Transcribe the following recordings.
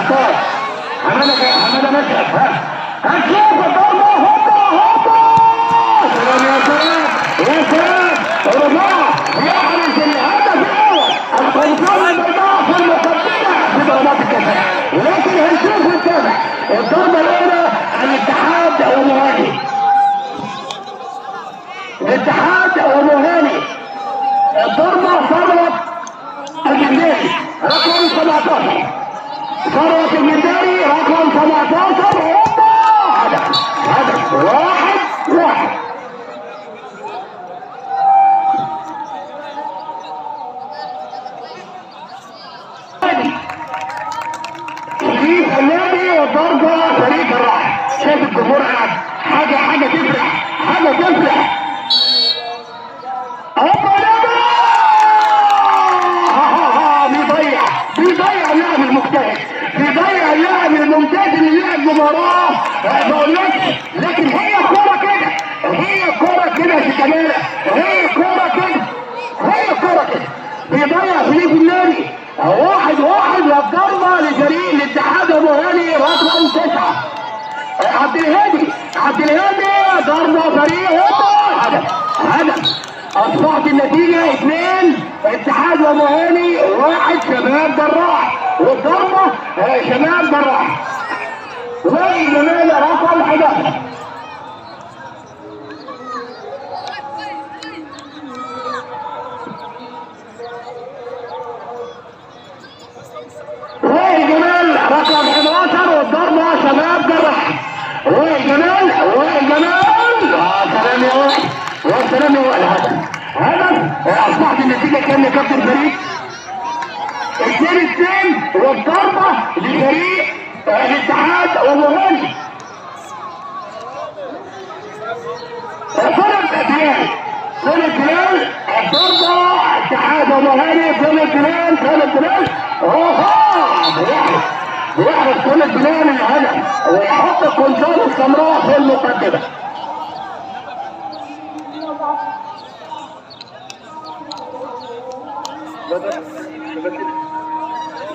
الخطاب، حمادة حمادة نشأت. ها هنشوف الضربة، هوبا هوبا، سلام يا سلام يا سلام. رباعه يحرز الهدف الاول، القمصان البيضاء في المقدمة في ضربات الجزاء، لكن هنشوف ونتابع الضربة الاولى. الاتحاد ومهاني، الاتحاد ومهاني، الضربة ثروت الجنداري رقم 17، ثروت الجنداري رقم 17. هوبا، هدف هدف، 1-1. شريف النادي والضربه فريق الراحة. شايف الجمهور قاعد، حاجة حاجة تفرح، حاجة تفرح. هوبا نادي، بيضيع بيضيع اللاعب المجتهد، بيضيع اللاعب الممتاز اللي لعب مباراة ما اقولكش، لكن هي الكورة كده، هي الكورة كده يا شيكابالا، هي الكورة كده، هي الكورة كده. بيضيع فيليب النادي، 1-1. والضربه لفريق الاتحاد ابو هاني رقم 9، عبد الهادي، عبد الهادي، ضربه فريق، هوبا، هدف هدف. اصبحت النتيجة 2 اتحاد وابو هاني، 1 شباب جراح، والضربه شباب جراح. وائل جمال رقم 11. وائل جمال رقم 11، والضربه شباب جراح. وائل جمال، وائل جمال، يا سلام يا وائل، يا سلام يا وائل. هدف هدف. اصبحت النتيجة كام يا كابتن فريد؟ 2-2، والضربه لفريق الاتحاد ومهاني. طلب بلال، طلب بلال، الضربة اتحاد ومهاني، طلب بلال، طلب بلال، اوه بيحرز طلب بلال الهدف ويحط القنصال السمراء في المقدمة.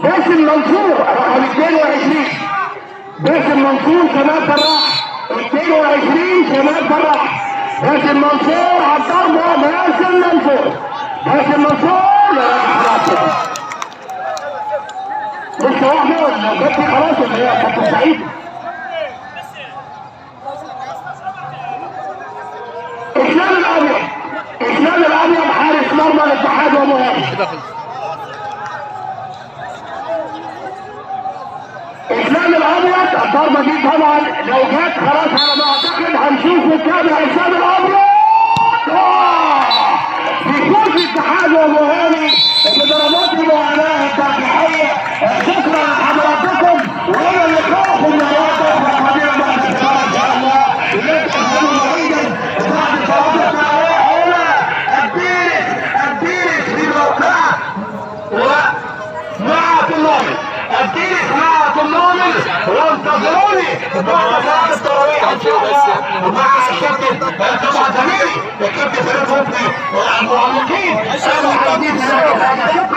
باسم منصور رقم 22، باسم منصور شباب جراح، 22 شباب جراح. باسم منصور على الضربة، باسم منصور، باسم منصور. لسه واحدة ولا جت خلاص ولا ايه يا كابتن سعيد؟ اسلام الابيض، اسلام الابيض حارس مرمى الاتحاد ومهاجم. اسلام الابيض، الضربة دي طبعا لو جت خلاص على ما اعتقد هنشوف ونتابع. اسلام الابيض بيفوز الاتحاد ومهاني بضربات المعاناة الترجيحيه. شكرا لحضراتكم، والى اللقاء في المباراة القادمة بعد ان شاء الله. بعد صلاة التراويح هنا الديرس، الديرس في موقعه ومع طلابي، الديرس مع طلابي، وانتظروني بعد صلاة التراويح ان شاء الله مع الكابتن طبعا زميلي الكابتن فريد صبحي والمعلقين. شكرا.